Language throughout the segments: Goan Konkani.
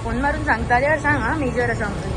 फोन मारून सांगता जाल्यार सांग हा, मेजर आसा म्हणून.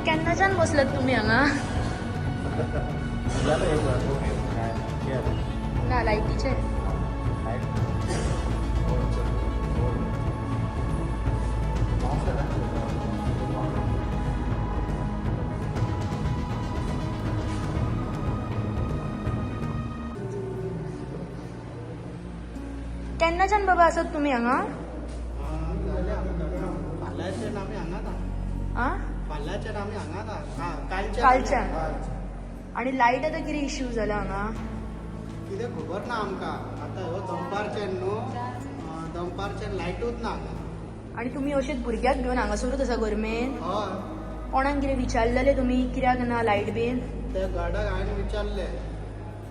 केन्नाच्यान बसलात तुमी हांगा? ना लायटीचे. केन्नाच्यान बाबा आसात तुमी हांगा? फाल्यांच्यान आमी हांगाच आ? फाल्यांच्यान आमी हांगाच. कालच्यान. आणि लायट आतां कितें इश्यू जाला हांगा? कितें खबर ना आमकां. आतां ह्यो दनपारच्यान न्हू, दनपारच्यान लायटूच ना हांगा. आणि तुमी अशेंच भुरग्याक घेवन हांगासरूच आसा गरमेन? हय. कोणाक कितें विचारलेलें तुमी कित्याक ना लायट बीन? त्या गार्डाक हांवें विचारलें,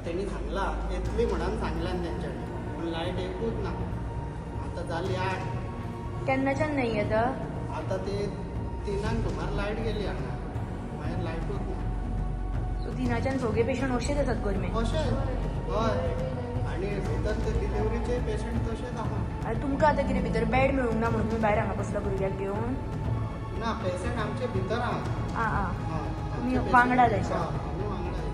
तेणी सांगलां येतली म्हणून सांगल्यान तेंच्यांनी, पूण लायट एकूच ना. आतां जाली 8. केन्नाच्यान नाही येता? आतां ते 3 सुमार लायट गेली हांगा, मागीर लायटूच ना. सो 3च्यान सगळे पेशंट अशेच आसात गरमेन? अशें हय, आनी भितर ते डिलिव्हरीचे पेशंट तशेंच आहा. आनी तुमकां आतां कितें भितर बेड मेळूंक ना म्हणून तुमी भायर हांगा बसला भुरग्याक घेवन? ना, पेशंट आमचे भितर आहा. आं आं. हय, तुमी आमचे patient- वांगडा जायचे? हय, आमी वांगडा येता.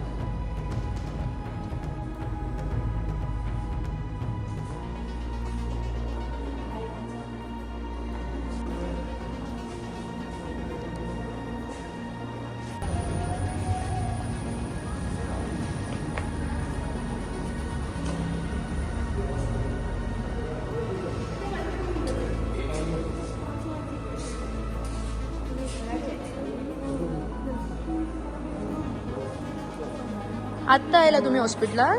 आत्ता आयला तुमी हॉस्पिटलान?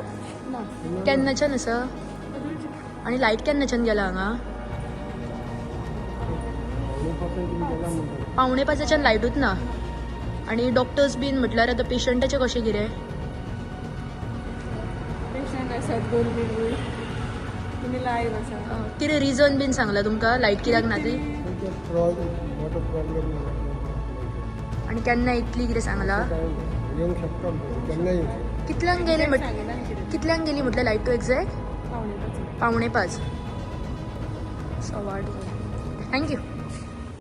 केन्नाच्यान आसा? आनी लायट केन्नाच्यान गेला हांगा? 4:45च्यान लायटूच ना. आनी डॉक्टर्स बीन म्हटल्यार आतां पेशंटाचें कशें कितें? पेशंट आसात गरमेनूय, तुमी लायव्ह आसा. कितें रिजन बीन सांगला तुमकां लायट कित्याक ना ती? मोठो प्रॉब्लेम. आनी केन्ना येतली कितें सांगला? येवंक शकता, केन्ना येवंक शकता. कितल्यांक गेली म्हट सांगिना कितें. कितल्यांक गेली म्हटल्यार light two exact? 4:45. 4:45, 8:15. Thank you.